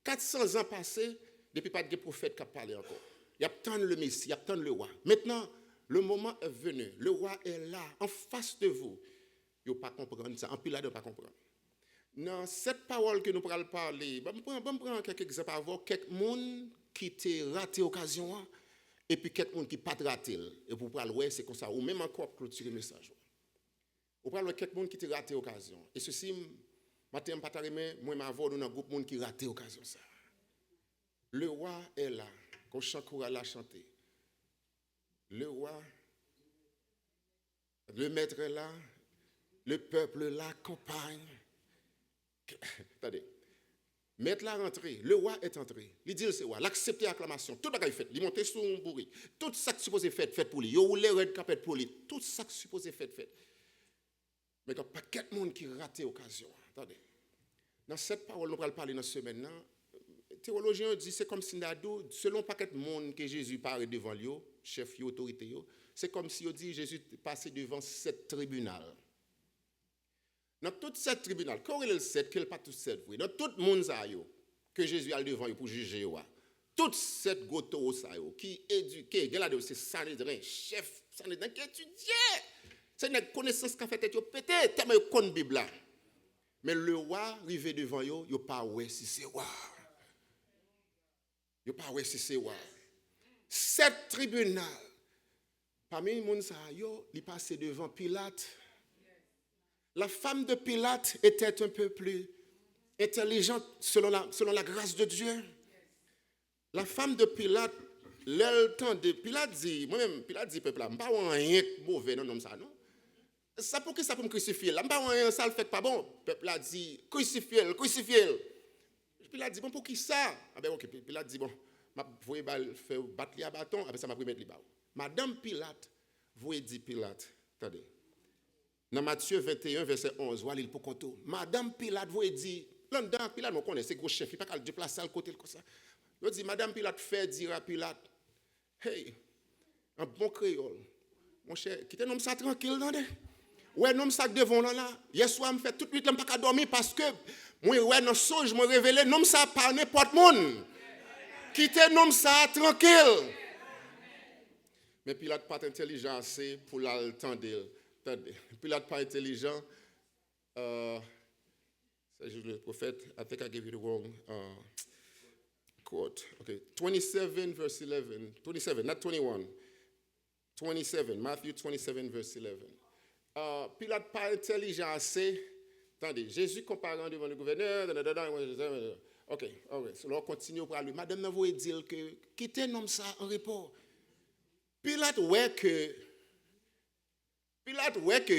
Kat san zan pase, depi pa t gen pwofèt k ap pale ankò. Y ap tann le Messie, y ap tann le roi. Maintenant, le moment est venu. Le roi est là, en face de vous. Yo pa konprann sa. Anpil ladan yo pa konprann. Nan sèt pawòl ke nou pral pale, ban m pran, ban m pran kèk egzanp avè w, kèk moun ki te rate okazyon an, epi kèk moun ki pa t rate l. Epi w pral wè, se konsa, ou menm ankò w ap klotire mesaj ou. Ou pral wè kèk moun ki te rate okazyon. E sesi, m, maten an, m pa ta renmen, mwen menm avè w, nou nan gwoup moun ki rate okazyon sa. Le roi est là, kon chan koral la chante. Le roi, le maître est là, le peuple l'accompagne. Tande. Mèt la rantre, le roi est entré. Li di l se wa, l aksepte aklamasyon, tout bagay fèt. Li monte sou yon bourik. Tout sa k sipoze fèt, fèt pou li. Yo woule rèd kapèt pou li. Tout sa k sipoze fèt, fèt. Men gen pakèt moun ki rate okazyon an. Tande. Nan sèt pawòl nou pral pale nan semèn nan, tewolojyen yo di se kòmsi n ta di w, selon pakèt moun ke Jezi pare devan l yo, chèf yo, otorite yo, se kòmsi yo di Jezi pase devan sèt tribinal. Nan tout sèt tribinal, ke w rele l sèt, ke l pa tout sèt vre, nan tout moun sa yo, ke Jezi al devan yo pou jije yo a, tout sèt gwo towo sa yo, ki edike, gen ladan yo se Sanedren, chèf Sanedren ki etidye, se nèg konesans ka fè tèt yo pete, tèlman yo konn Bib la. Men le wa rive devan yo, yo pa wè si se wa. Yo pa wè si se wa. Sèt tribinal. Pami moun sa yo, li pase devan Pilat. La femme de Pilate était un peu plus intelligente selon la, selon la grâce de Dieu. La femme de Pilate, lè l tande, Pilat di, mwen menm, Pilat di pèp la, m pa wè anyen k move nan nonm sa non. Sa poukisa pou m krisifye l la? M pa wè anyen, sa l fè k pa bon. Pèp la di, krisifye l, krisifye l. Pilat di, bon, poukisa? Anben, oke, Pilat di, bon, m ap voye ba l, fè bat li a baton, apre sa m ap remèt li ba w. Madanm Pilat voye di Pilat, tande, nan Matye venteyen, vèsè onz, w a li l pou kont ou. Madanm Pilat voye di, anndan ak Pilat, nou konnen, se gwo chèf, li pa ka al deplase al kote l konsa. Yo di, madanm Pilat fè dire à Pilate, hey, an bon kreyòl, monchè, kite nonm sa trankil, tande. Wè nonm sa k devan w lan la, yèswa m fè tout nwit lan, m pa ka dòmi paske mwen wè nan sonj, mwen revele, nonm sa pa nenpòt moun. Kite nonm sa trankil. Men Pilat pa t entèlijan ase pou l al tande l. Tande. Pilat pa entèlijan. Uh, Saint Jude le prophète, I think I gave you the wrong uh, quote. Okay, twenty-seven verse eleven. Twenty-seven, not twenty-one. Twenty-seven, Matthew twenty-seven verse eleven. Ah, Pilat pa entèlijan ase. Tande, Jezi konparan devan le gouvènè, dan, dan, dan, dan, ok, ok, lè w kontinye, w pral li. Madanm nan voye di l ke kite nonm sa an repo. Pilat wè ke Pilat wè ke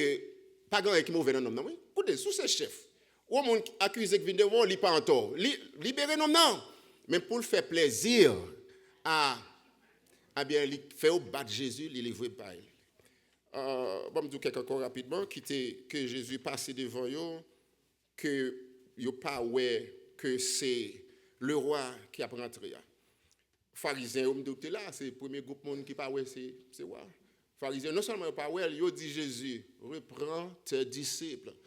pa gen anyen ki move nan nonm nan, wi. Koute, si w se chèf, ou yon moun ki akize ki vin devan w, li pa antò, li libere nonm nan. Men pou l fè plezi a, ebyen, li fè yo bat Jezi, li livre bay. Ah, ban m di w kèk ankò rapidman, ki te, ke Jezi pase devan yo, ke yo pa wè ke se le rwa ki ap rantre a. Farizyen yo, m di w te la, se premye gwoup moun ki pa wè se, se wa. Farizyen, non sèlman yo pa wè l, yo di Jezi, reprends tes disciples.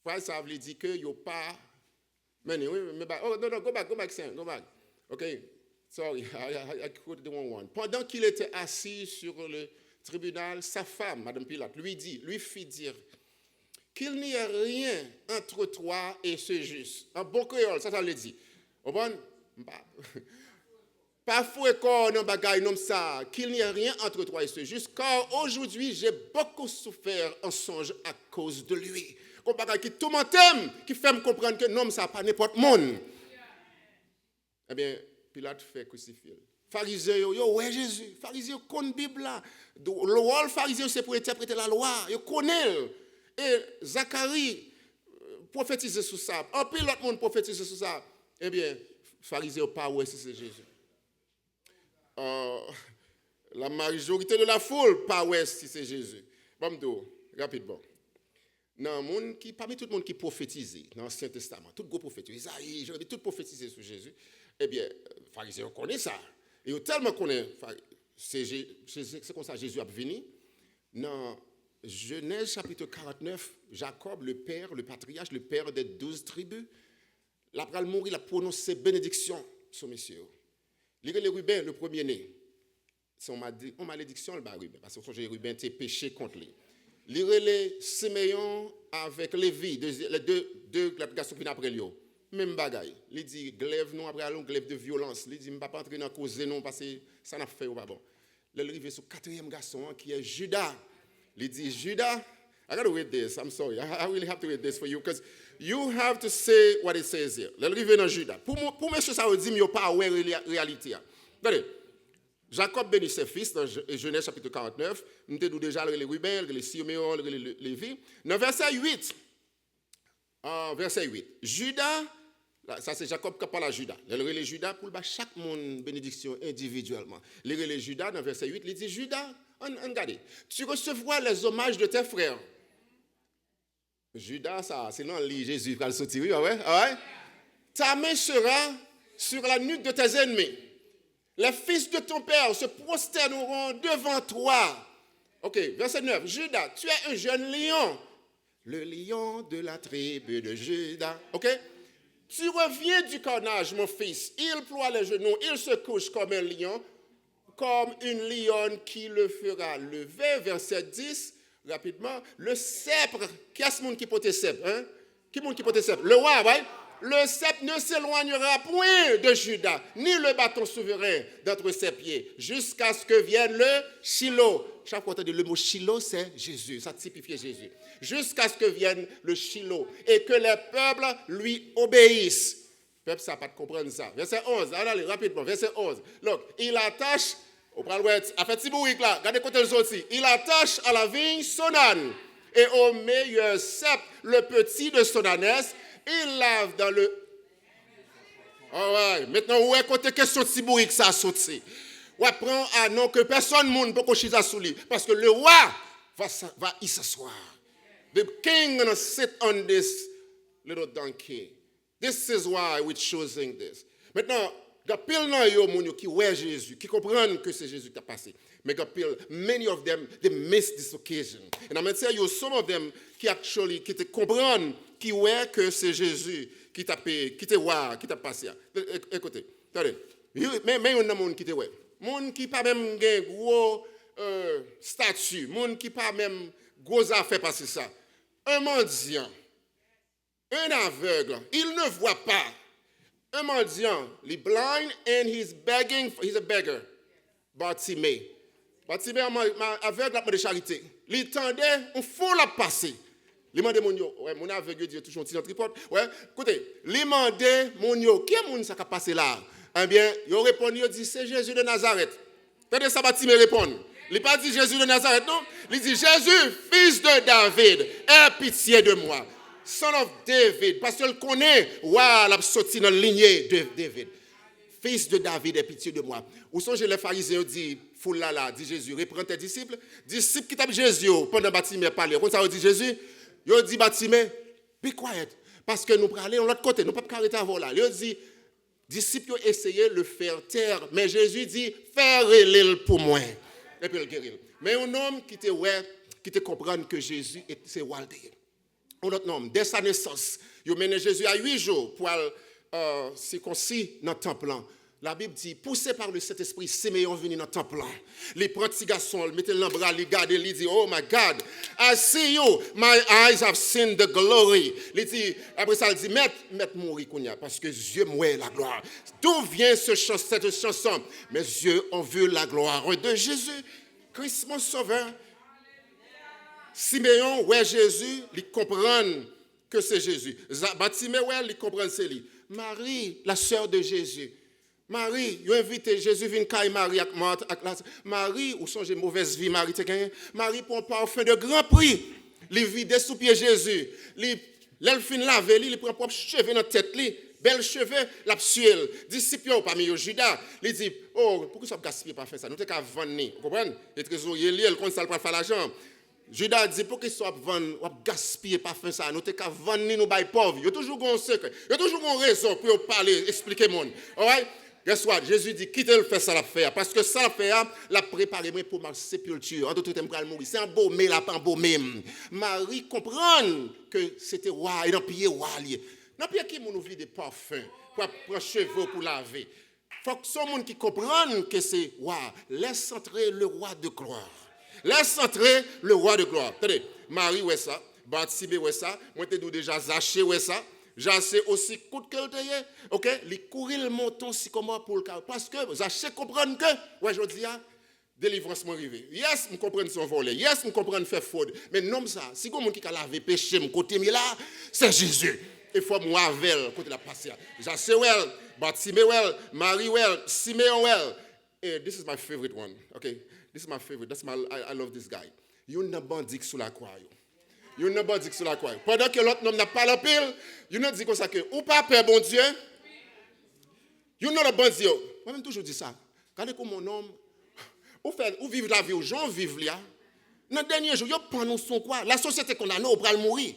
Fraz sa vle di ke yo pa mennen, wi, men ba, oh, non, non, go back, go back, Sam, go back. Ok, sorry, I, I, I quoted the wrong one. Pendant qu'il était assis sur le tribunal, sa femme, Madame Pilate, lui dit, lui fit dire, qu'il n'y ait rien entre toi et ce juste. An bon kreyòl, sa sa vle di? Ou konprann? M pa, pa foure kò w nan bagay nonm sa, qu'il n'y ait rien entre toi et ce juste, car aujourd'hui j'ai beaucoup souffert en songe à cause de lui. Gon bagay ki toumante m, ki fè m konprann ke nonm sa pa nenpòt moun. Ebyen, Pilat fè krisifye l. Farizyen yo, yo wè Jezi. Farizyen yo konn Bib la. Do- Wòl Farizyen yo se pou entèprete lalwa. Yo konnen l. E Zakari, euh, pwofetize sou sa. Anpil lòt moun pwofetize sou sa. Ebyen, Farizyen yo pa wè si se Jezi. Euh, la majorité de la foule pa wè si se Jezi. Ban m di w, rapidman. Nan moun ki, pami tout moun ki pwofetize nan Ansyen Testaman, tout gwo pwofèt yo, Ezayi, Jeremi, tout pwofetize sou Jezi, ebyen, Farizyen yo konnen sa. E yo tèlman konnen, Fa- se, Je- se, se, se konsa Jezi ap vini. Nan Jenèz chapit karant nèf, Jacob, le père, le patriarche, le père des douze tribus, l ap pral mouri, l ap pwononse benediksyon sou mesye yo. Li rele Ruben, le premye ne. Se yon madi- yon malediksyon l ba Riben, paske w sonje Riben te peche kont li. Li rele Simeyon avèk Levi, de, de, de lòt gason ki vin apre l yo. Menm bagay. Li di, glèv nou ap pral yon glèv de vyolans. Li di, m p ap antre nan koze nou, paske sa n ap fè yo pa bon. Lè l rive sou katriyèm gason an, ki è Jida, li di, Jida, I gotta read this, I'm sorry, I, I really have to read this for you, because you have to say what it says here. Lè l rive nan Jida. Pou, mwen- pou mesye sa yo di m yo pa wè reyalite a. Gade, Jacob bénit ses fils, dans Genèse chapitre quarante-neuf, m te di w deja, l rele Ruben, l rele Simeyon, l rele Levi. Nan vèsè uit, an vèsè uit, Jida, sa se Jacob k ap pale a Jida. Lè l rele Jida pou l ba chak moun benediksyon endividyèlman. Li rele Jida nan vèsè uit, li di, Jida, ann, ann gade. Tu recevras les hommages de tes frères. Jida sa, se nan li Jezi pral soti, wi, alright? Ta main sera sur la nuque de tes ennemis. Les fils de ton père se prosterneront devant toi. Ok, verset neuf. Judas, tu es un jeune lion, le lion de la tribu de Juda. Ok? Tu reviens du carnage, mon fils. Il ploie les genoux, il se couche comme un lion, comme une lionne qui le fera lever. Verset dix, rapidement. Le sceptre, qui est-ce moun ki pote sèp, hein? Ki moun ki pote sèp? Le roi, right? Le sceptre ne s'éloignera point de Juda, ni le bâton souverain d'entre ses pieds, jusqu'à ce que vienne le Shiloh. Chak fwa w tande le mot Shiloh, c'est Jésus. Sa tipifye Jezi. Jusqu'à ce que vienne le Shiloh et que les peuples lui obéissent. Pèp sa pa t konprann sa. Vèsè onz, ann ale rapidman. Vèsè onz. Donk, il attache, ou pral wè afè ti bourik la. Gade kote l soti. Il attache à la vigne son âne et au meilleur cep le petit de son ânesse, il lave dans le Alright. Mentnan, ou wè kote kesyon ti bourik sa soti. W ap pran a non ke pèsonn moun poko chita sou li. Paske le roi va, sa- va y s'asseoir. The king gonna sit on this little donkey. This is why we choosing this. Mentnan, gen anpil nan yo, moun yo ki wè Jezi, ki konprann ke se Jezi ki t ap pase. Men gen anpil, many of them, they miss this occasion. And I'm gonna tell you, some of them ki actually, ki te konprann, ki wè ke se Jezi ki t ap, ki te wa, ki t ap pase a. E- e- Ekoute, tande. Men, men youn nan moun ki te wè. Moun ki pa menm gen gwo euh, stati, moun ki pa menm gwo zafè pase sa. Un mendiant, un aveugle, il ne voit pas. Un mendiant, li blind and he's begging, he's a beggar. Bartimée. Batime an ma- ma- avèg, l ap mande charite. Li tande yon foul ap pase. Li mande moun yo, wè, moun avèg yo di yo touche yon ti nan tripòt. Wè, koute, li mande moun yo, ki moun sa k ap pase la? Ebyen, yo reponn, yo di, se Jezi de Nazarèt. Tande sa Batime reponn. Li pa di Jezi de Nazarèt, non. Li di, Jezi, fis de David, aie pitié de moi. Son of David, paske l konnen wa l ap soti nan linye de David. Fils de David, aie pitié de moi. Ou sonje lè Farizyen yo di, foul la la, di Jezi, reprend tes disciples. Disip ki t ap Jezi yo, pandan Batime ap pale, ou konn sa yo di Jezi? Yo di Batime, be quiet, paske nou prale yon lòt kote, nou p ap ka rete avè w la. Yo di, disip yo eseye le faire taire, men Jezi di, fè rele l pou mwen. Epi l geri l. Men yon nonm ki te wè, ki te konprann ke Jezi se wa l te ye. Yon lòt nonm, dès sa nesans, yo mennen Jezi a uit jou pou al euh, sikonsi nan tanp lan. Labib di, pouse pa le Sentespri, Simeyon vini nan tanp lan. Li pran ti gason, li mete l nan bra, li gade, li di, oh my God, I see you, my eyes have seen the glory. Li di, apre sa, l di, mèt, mèt mouri kounye a, paske zye m wè laglwa. D'où vient ce chant, cette chanson? Mes yeux ont vu la gloire de Jésus, Christ mon sauveur. Simeyon wè Jezi, li konprann ke se Jezi. Batime wè l, li konprann se li. Mari, la sè de Jezi. Mari, yo envite Jezi vin kay Mari ak Mat, ak Laz. Mari, ou sonje movèz vi Mari te genyen? Mari pran yon pafen de gran pri. Li vide sou pye Jezi. Li, lè l fin lave li, li pran pwòp cheve nan tèt li. Bèl cheve, l ap siye l. Disip yo, pami yo Jida, li di, oh, poukisa w ap gaspiye pafen sa? Nou te ka vann li, ou konprann? E trezorye li, l konn sa l pral fè lajan. Jida di, poukisa w ap vann, w ap gaspiye pafen sa? Nou te ka vann li, nou bay pòv. Yo toujou gen yon sekrè. Yo toujou gen yon rezon pou yo pale, eksplike moun. Alright? Guess what? Jezi di, kite l fè sa l ap fè a. Paske sa l ap fè a, l ap prepare mwen pou ma sepilti. An dòt tèm, m pral mouri. Se anbome l ap anbome m. Mari konprann ke se te wa, e nan pye wa l ye. Nan pye ki moun ou vide pafen pou ap pran cheve w pou lave? Fòk se yon moun ki konprann ke se wa. Laisse entrer le roi de gloire. Laisse entrer le roi de gloire. Tande, Mari wè sa, Batime wè sa, mwen te di w deja, Zache wè sa. Zache osi kout ke l te ye, oke, li kouri l monte yon sikomò pou l ka, paske Zache konprann ke, wè jodi a, delivrans mwen rive. Yes, m konprann se yon vòlè. Yes, m konprann fè fwod. Men nonm sa, si gon moun ki ka lave peche m kote m ye la, se Jezi. E fò m wè avè l kote l ap pase a. Zache wè l, Batime wè l, Mari wè l, Simeyon wè l. And this is my favorite one. Okay? This is my favorite. That's my I, I love this guy. Youn nan bandi k sou lakwa yo. Youn nan bandi k sou lakwa yo. Pandan ke lòt nonm nan ap pale anpil, youn nan di konsa ke ou pa pè Bondye. Youn nan lòt bandi yo. Mwen menm toujou di sa. Gade kòman yon nonm ou fè ou viv lavi w jan w viv li a. Nan dènye jou yo pann ou sou kwa. Lasosyete kondane w, ou pral mouri.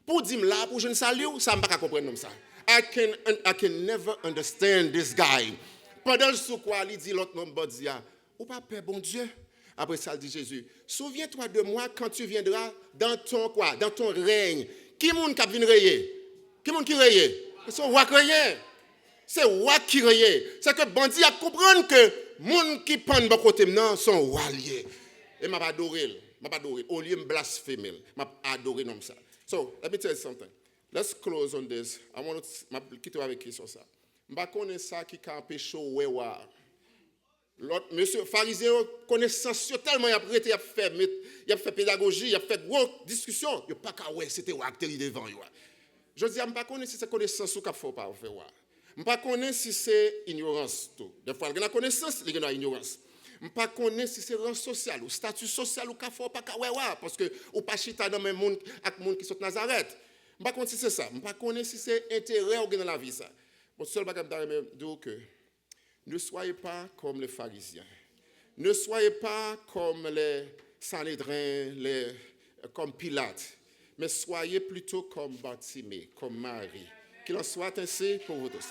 Pou w di m la pou w jwenn sali w, sa m pa ka konprann nonm sa. I can I can never understand this guy. Pandan l sou kwa, li di lòt nonm bandi a, ou pa pè Bondye? Apre sa, l di Jezi, souviens-toi de moi quand tu viendras dans ton quoi? Dans ton règne. Ki moun k ap vin reye? Ki moun ki reye? Se yon wa k reye. Se wa ki reye. Se ke bandi a konprann ke moun ki pann bò kote m nan, se yon wa l ye. E m ap adore l. M ap adore l. Olye m blasfeme l, m ap adore nonm sa. So, let me tell you something. Let's close on this. I want to, m ap kite w avèk kesyon sa. M pa konnen sa ki ka anpeche w wè wa a. Lòt mesye, Farizyen yo, konesans yo tèlman y ap rete, y ap fè met, y ap fè pedagoji, y ap fè gwo diskisyon, yo pa ka wè se te wa k te ri devan yo a. Jodi a, m pa konnen si se konesans ou k ap fè w pa wè wa. M pa konnen si se inyorans tou. Dèfwa, l gen lakonesans, li gen lainyorans. M pa konnen si se ran sosyal ou, stati sosyal ou ka fè w pa ka wè wa, paske ou pa chita nan menm moun ak moun ki sot Nazarèt. M pa konn si se sa. M pa konnen si se enterè ou gen nan lavi sa. Bon, sèl bagay m ta renmen di w ke Ne soyez pas comme les pharisiens. Ne soyez pas comme les Sanhédrin, les, comme Pilate, mais soyez plutôt comme Bartimée, comme Marie. Qu'il en soit ainsi pour vous tous.